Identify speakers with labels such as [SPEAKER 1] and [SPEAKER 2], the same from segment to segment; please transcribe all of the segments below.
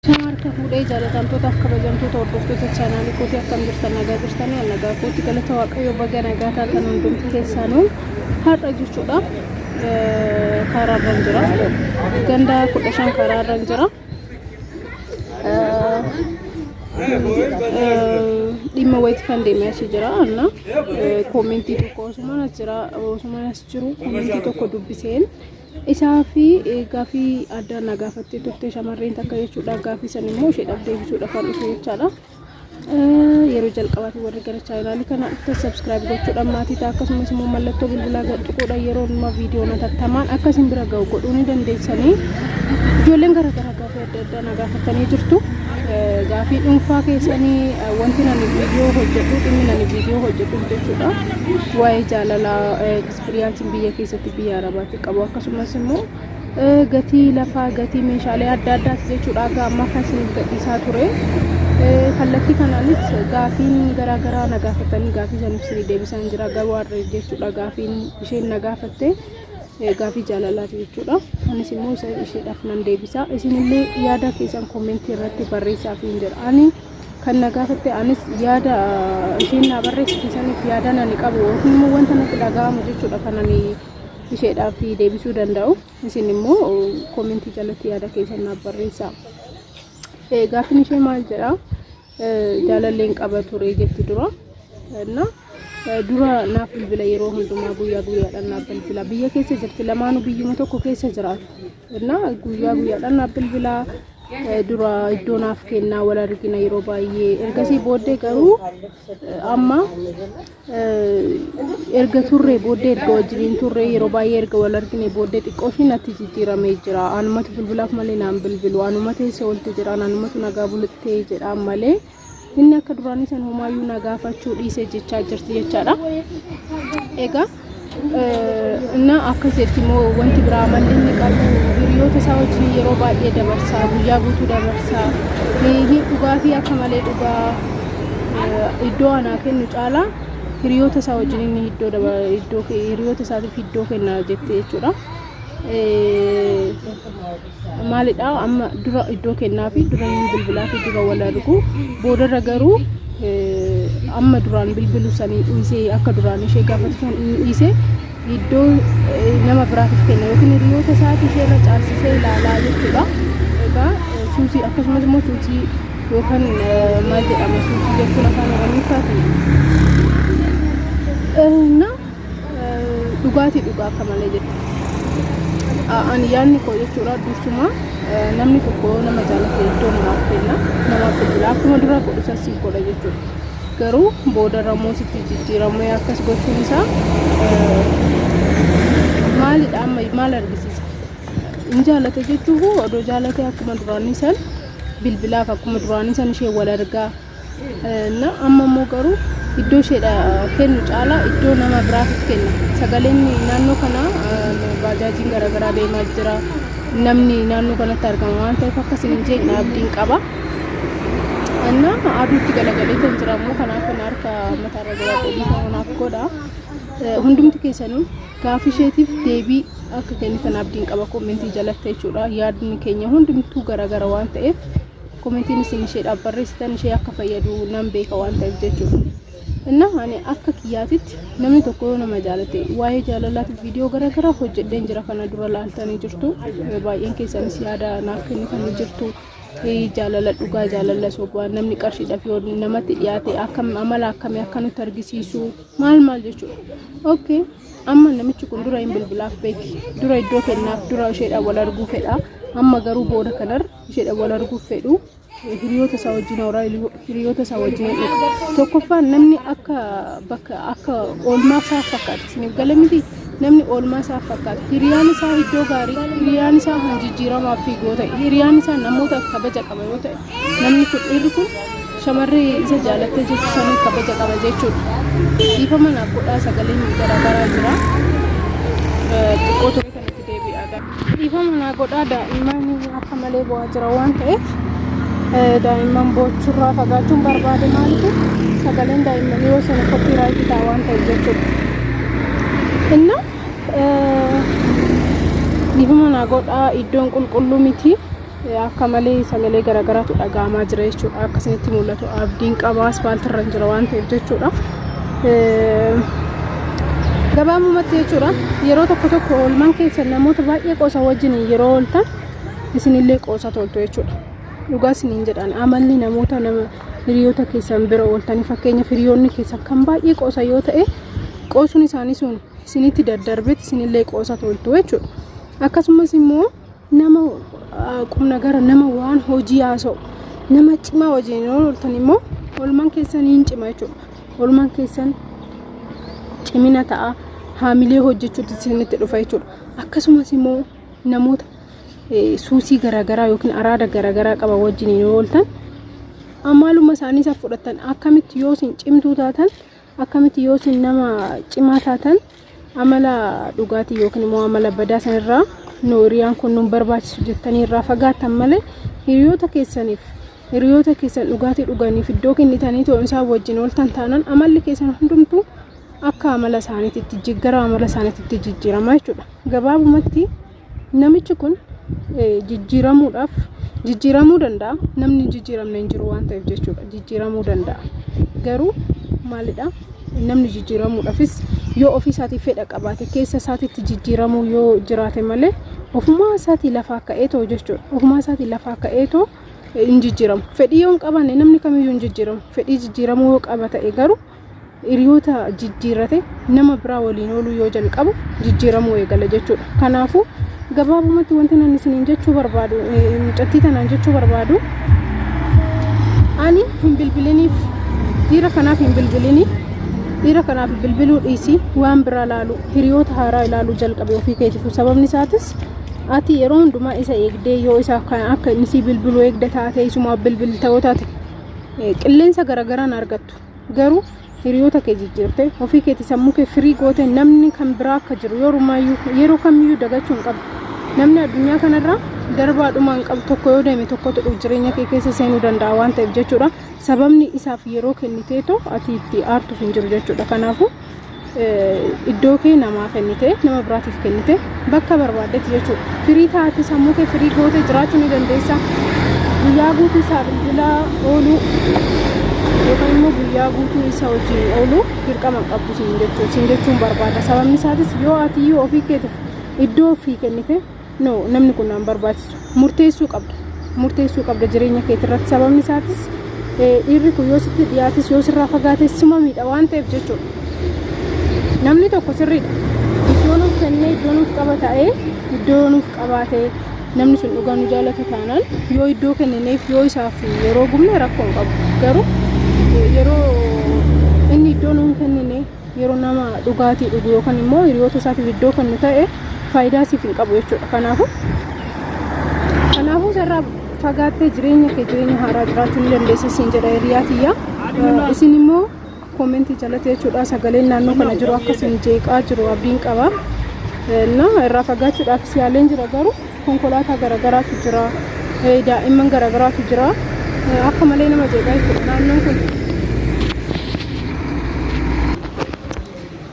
[SPEAKER 1] Shama harka fuudhee jaalatamtootaaf kabajamtoota hordoftoota chaanaalii kootii, akkam jirtan? Nagaa jirtanii? An nagaa kooti, galata Waaqayyoo. Baga nagaa taatan hundumti keessanuu. Har'a jechuudha karaarran jira, ganda 15 karaarran jira. Dhimma wayitii kan deemee achi jira. Anna koomentii tokko osuma as jira, osuma as jiru koomentii tokko dubbiseen isaa fi gaafii addaa na gaafattee turte shamarreen takka jechuudha. Gaafii san immoo isheedhaaf deebisuudhaaf kan dhufe jechaadha. Yeroo jalqabaati warri gara chaanaalii kana dhuftan subscribe gochuudhaan maatii ta'a. Akkasumas immoo mallattoo bilbilaa gad tuquudhaan yeroo hundumaa viidiyoon hatattamaan akka isin bira ga'u godhuu ni dandeessanii. Ijoolleen gara garaa gaafii adda addaa na gaafatanii jirtu. Gaafii dhuunfaa keessanii wanti nani viidiyoo hojjedhu, dhimmi nani viidiyoo hojjedhuuf jechuudha. Waa'ee jaalalaa, experience biyya keessatti biyya Arabaatti qabu, akkasumas immoo gatii lafaa, gatii meeshaalee adda addaati jechuudha. Akka ammaa kan isiniif gadhiisaa ture. Kallattii kanaanis gaafiin garaa garaa na gaafatanii gaafii saniif isinii deebisaan jira. Garuu har'a jechuudha gaafiin isheen na gaafatte gaafii jaalalaati jechuudha. Anis immoo isa isheedhaaf nan deebisa. Isinillee yaada keessan koomentii irratti barreessaaf hin jedha. Ani kan na gaafatte, anis yaada isheen na barreessite saniif yaada ani qabu yookiin immoo wanta natti dhaga'amu jechuudha kan ani isheedhaaf deebisuu danda'u. Isin immoo koomentii jalatti yaada keessan naaf barreessaa. Gaaffiin ishee maal jedha? Jaalalleen qaba ture jetti dura. Na dura naaf bilbila, yeroo hundumaa guyyaa guyyaadhaan naaf bilbila. Biyya keessa jirti, lamaanuu biyyuma tokko keessa jiraatu. Na guyyaa guyyaadhaan naaf bilbila. Dura iddoo naaf kennaa, wal argina yeroo baay'ee. Ergasii booddee garuu amma erga turree booddee, erga wajjiniin turree, yeroo baay'ee erga wal argine booddee xiqqoo ishii natti jijjiiramee jira. Anumatu bilbilaaf malee naan bilbilu. Anumatu eessa oolte jedhaan, anumatu nagaa bultee jedhaan malee inni akka duraanii san homaayyuu na gaafachuu dhiisee jechaa jirti jechaadha. Egaa inna akkas jetti immoo, wanti biraa amalli inni qabu hiriyoota isaa wajjin yeroo baay'ee dabarsaa, guyyaa guutuu dabarsaa, dhugaatii akka malee dhugaa. Iddoo anaa kennu caalaa hiriyoota isaa wajjin inni iddoo iddoo hiriyoota isaatiif iddoo kenna jette jechuudha. Maalidha, amma dura iddoo kennaa fi dura inni bilbilaa fi dura wal argu, boodarra garuu amma duraan bilbilu sanii dhiisee, akka duraan ishee gaafatu san dhiisee iddoo nama biraatiif kenna yookiin hiriyoota isaatii ishee irra caalsisee ilaalaa jechuudha. Egaa suusii, akkasumas immoo suusii yookaan maal jedhama suusii jechuun afaan Oromiffaatiin? Na dhugaatii dhugaa akka malee jechuudha. Ani yaadni koo jechuudha, dursuma namni tokko nama jaalate iddoo namaaf kenna, namaaf bilbila, akkuma dura godhu sasii godha jechuudha. Garuu boodarra immoo sitti jijjiiramee akkas gochuun isaa maalidha? Amma maal argisiisa? Hin jaalate jechuuf odoo jaalate akkuma duraanii san bilbilaaf, akkuma duraanii san ishee wal argaa. Na amma immoo garuu iddoo isheedha kennu caalaa iddoo nama biraatiif kenna. Sagaleen naannoo kanaa baajaajiin garaagaraa deemaa jira. Namni naannoo kanatti argama waan ta'eef akkasin hin jeeqne abdiin qaba. Anna aduutti galagalee kan jira immoo kanaaf kan harka mataarra jiraadhe dhiifama naaf godha. Hundumti keessanuu gaafii isheetiif deebii akka kennitan abdiin qaba koomentii jalatti jechuudha. Yaadni keenya hundumtuu garaagara waan ta'eef komentiin isin isheedhaaf barreessitan ishee akka fayyadu nan beeka waan ta'eef jechuudha. Inna ani akka kiyyaatitti namni tokko yoo nama jaalate, waa'ee jaalalaatiif viidiyoo garaagaraa hojjedheen jira, kana dura laaltanii jirtu. Baay'een keessanis yaada naaf kennitanii jirtu. Jaalala dhugaa, jaalala sobaa, namni qarshiidhaaf yoo namatti dhiyaate akkam, amala akkamii akka nutti argisiisu, maal maal jechuudha. Okay. Amma namichi kun dura hin bilbilaaf beeki. Dura iddoo kennaaf, dura isheedhaan wal arguu fedha. Amma garuu booda kanarra isheedhaan wal arguuf fedhu, hiriyoota isaa wajjin horaa, hiriyoota isaa wajjin dhufa. Tokkoffaan namni akka bakka akka oolmaa isaa fakkaata. Isiniif gala miti, namni oolmaa isaa fakkaata. Hiriyaan isaa iddoo gaarii, hiriyaan isaa han jijjiiramaaf fiigoo ta'e, hiriyaan isaa namootaaf kabaja qaba yoo ta'e, namni kun, dhiirri kun shamarree isa jaalattee jirtu saniif kabaja qaba jechuudha. Dhiifama naaf godhaa, sagaleen garaagaraa jira. Xiqqoo ture kanatti deebi'a. Dhiifama naa godhaa, daa'imman akka malee bu'aa jira waan ta'eef daa'imman boochurraa fagaachuun barbaade. Maaliif, sagaleen daa'immanii yoo sana copyright ta'a waan ta'eef jechuudha. Inna dhiifama naa godhaa, iddoon qulqulluu miti. Akka malee sagalee garaagaraatu dhaga'amaa jira jechuudha. Akka isinitti mul'atu abdiin qaba aspaaltirra jira waan ta'eef jechuudha. Gabaabumatti jechuudha yeroo tokko tokko oolmaan keessan namoota baay'ee qoosa wajjin yeroo ooltan isinillee qoosa toltu jechuudha. Dhugaa isiniin jedhan amalli namoota nama hiriyoota keessan bira ooltanii fakkeenyaaf hiriyoonni keessan kan baay'ee qoosa yoo ta'e qoosuun isaanii sun isinitti daddarbetti isinillee qoosa toltu jechuudha. Akkasumas immoo nama qubna gara nama waan hojii haasa'u nama cimaa wajjin yoo ooltan immoo oolmaan keessan hin cima jechuudha. Oolmaan keessan cimina ta'a haamilee hojjechuutti isinitti dhufa jechuudha. Akkasumas immoo namoota suusii garaagaraa yookiin araada garaagaraa qaban wajjin yoo ooltan amaaluma isaanii isa fudhattan akkamitti yoo isin cimtuu taatan akkamitti yoo isin nama cimaa taatan amala dhugaatii yookiin immoo amala badaa sanirraa nu hiriyaan kun nu barbaachisu jettanii irraa fagaattan malee hiriyoota keessaniif hiriyoota keessan dhugaatii dhuganiif iddoo kennitanii too isaan wajjin ooltan taanaan amalli keessan hundumtuu akka amala isaaniititti gara amala isaaniititti jijjiirama jechuudha. Gabaabumatti namichi kun jijjiiramuudhaaf jijjiiramuu danda'a. Namni hin jijjiiramne hin jiru waan ta'eef jechuudha. Jijjiiramuu danda'a. Garuu maalidha? Namni jijjiiramuudhaafis yoo ofii isaatii fedha qabaate keessa isaatiitti jijjiiramuu yoo jiraate malee ofumaa isaatii lafaa ka'eetoo jechuudha. Ofumaa isaatii lafaa ka'eetoo hin jijjiiramu. Fedhii yoo hin qabaanne namni kamiyyuu hin jijjiiramu. Fedhii jijjiiramuu yoo qaba ta'e garuu hiriyoota jijjiirrate nama biraa waliin ooluu yoo jalqabu jijjiiramuu eegala jechuudha. Kanaafuu gabaabumatti wanti nan isiniin jechuu barbaadu mucattii tanaan jechuu barbaadu ani hin bilbiliniif dhiira kanaaf hin bilbilini dhiira kanaaf bilbiluu dhiisii waan biraa laalu hiriyoota haaraa ilaaluu jalqabe ofii keetifu sababni isaatis ati yeroo hundumaa isa eegdee yoo isa akka inni sii bilbiluu eegda taate isumaaf bilbilta yoo taate qilleensa garaagaraan argattu. Garuu hiriyoota kee jijjiirte ofii keeti sammuu kee firii goote namni kan biraa akka jiru yeroo kamiyyuu dagachuu hin qabdu. Namni addunyaa kanarraa darbaa dhumaa hin qabu tokko yoo deeme tokkotu dhufu jireenya kee keessa seenuu danda'a waan ta'eef jechuudha. Sababni isaaf yeroo kenniteetoo ati itti aartuuf hin jiru jechuudha. Kanaafuu iddoo kee namaa kennite nama biraatiif kennite bakka barbaaddetti jechuudha. Firii taate sammuu kee firii goote jiraachuu ni dandeessa. Guyyaa guutuu isaa bilbilaa ooluu yookaan immoo guyyaa guutuu isa wajjin ooluu dirqama hin qabdu siin jechuu siin jechuun barbaada. Sababni isaatis yoo ati iyyuu ofii keetiif iddoo ofii kennite no namni kun naan barbaachisu murteessuu qabda. Murteessuu qabda jireenya keetirratti sababni isaatis dhiirri kun yoo sitti dhiyaates yoo sirraa fagaates suma miidha waan ta'eef jechuudha. Namni tokko sirriidha. Iddoo nuuf kennee iddoo nuuf qaba ta'ee iddoo nuuf qabaatee namni sun dhugaa nu jaalata taanaan yoo iddoo kennineef yoo isaaf yeroo gubne rakkoo hin qabu. Garuu yeroo inni iddoo nuun kennine yeroo nama dhugaatii dhugu yookaan immoo hiriyoota isaatiif iddoo kennu ta'e faayidaa siif hin qabu jechuudha. Kanaafuu kanaafuu isarraa fagaattee jireenya kee jireenya haaraa jiraachuu ni dandeessa siin jedha hiriyaa tiyya. Isin immoo koomentii jalatti jechuudha sagaleen naannoo kana jiru akka isin jeeqaa jiru abdiin qaba. Na irraa fagaachuudhaafis yaaleen jira garuu konkolaataa garaagaraatu jira daa'imman garaagaraatu jira akka malee nama jeeqaa jechuudha naannoon kun.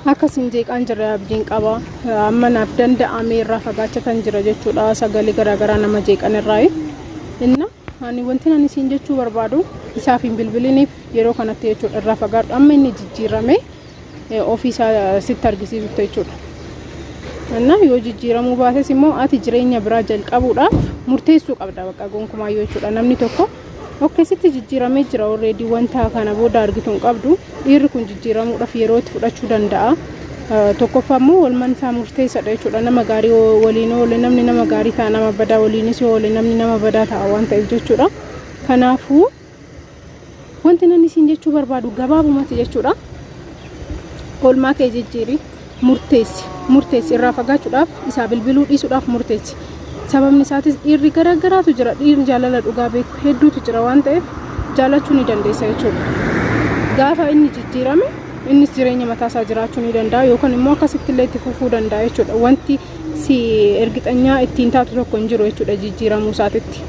[SPEAKER 1] Akka isin jeeqaan jirre abdiin qaba. Amma naaf danda'ame irraa fagaachatan jira jechuudha sagalee garaagaraa nama jeeqan irraayi. Inna ani wanti ani isin jechuu barbaadu isaaf hin bilbiliniif yeroo kanatti jechuudha irraa fagaadhu amma inni jijjiirame ofii isaa sitti argisiisutti jechuudha. Inna yoo jijjiiramuu baates immoo ati jireenya biraa jalqabuudhaaf murteessuu qabda bakka gonkumaayyuu jechuudha namni tokko ok sitti jijjiiramee jira already wanta kana booda argitu hin qabdu dhiirri kun jijjiiramuudhaaf yeroo itti fudhachuu danda'a. Tokkoffaa immoo walman isaa murteessadha jechuudha nama gaarii waliin oole namni nama gaarii ta'a nama badaa waliinis yoo oole namni nama badaa ta'a waan ta'eef jechuudha. Kanaafuu wanti namni isin jechuu barbaadu gabaabumatti jechuudha. Oolmaa kee jijjiiri murteessi murteessi irraa fagaachuudhaaf isaa bilbiluu dhiisuudhaaf murteessi. Sababni isaatis dhiirri garaagaraatu jira dhiirri jaalala dhugaa beeku hedduutu jira waan ta'eef jaalachuu ni dandeessa jechuudha. Gaafa inni jijjiirame innis jireenya mataa isaa jiraachuu ni danda'a yookaan immoo akkasitti illee itti fufuu danda'a jechuudha. Wanti si ergixanyaa ittiin taatu tokko hin jiru jechuudha jijjiiramuu isaatitti.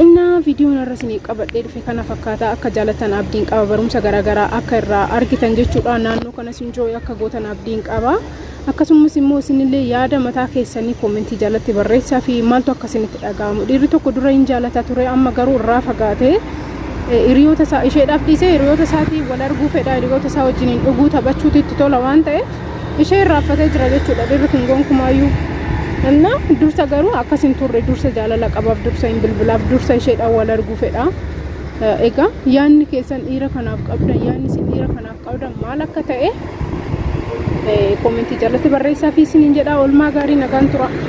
[SPEAKER 1] Innaa viidiyoon irra isinii qabadhee dhufe kana fakkaata. Akka jaalatan abdiin qaba, barumsa garaagaraa akka irraa argitan jechuudha. Naannoo kanas enjoy akka gootan abdiin qaba. Akkasumas immoo isinillee yaada mataa keessanii koomentii jalatti barreessaa fi maaltu akka isinitti dhaga'amu. Dhiirri tokko dura hin jaalata ture, amma garuu irraa fagaatee hiriyoota isaa isheedhaaf dhiisee hiriyoota isaatii wal arguu fedha. Hiriyoota isaa wajjiniin dhuguu, taphachuutu itti tola waan ta'eef ishee irraanfatee jira jechuudha dhiirri kun gonkumaayyuu. Inna dursa garuu akkas hin turre. Dursa jaalala qabaaf, dursa hin bilbilaaf, dursa isheedhaan wal arguu fedha. Egaa yaadni keessan dhiira kanaaf qabdan, yaadni isin dhiira kanaaf qabdan maal akka ta'e koomentii jalatti barreessaa fi isiniin jedha. Oolmaa gaarii, nagaan tura.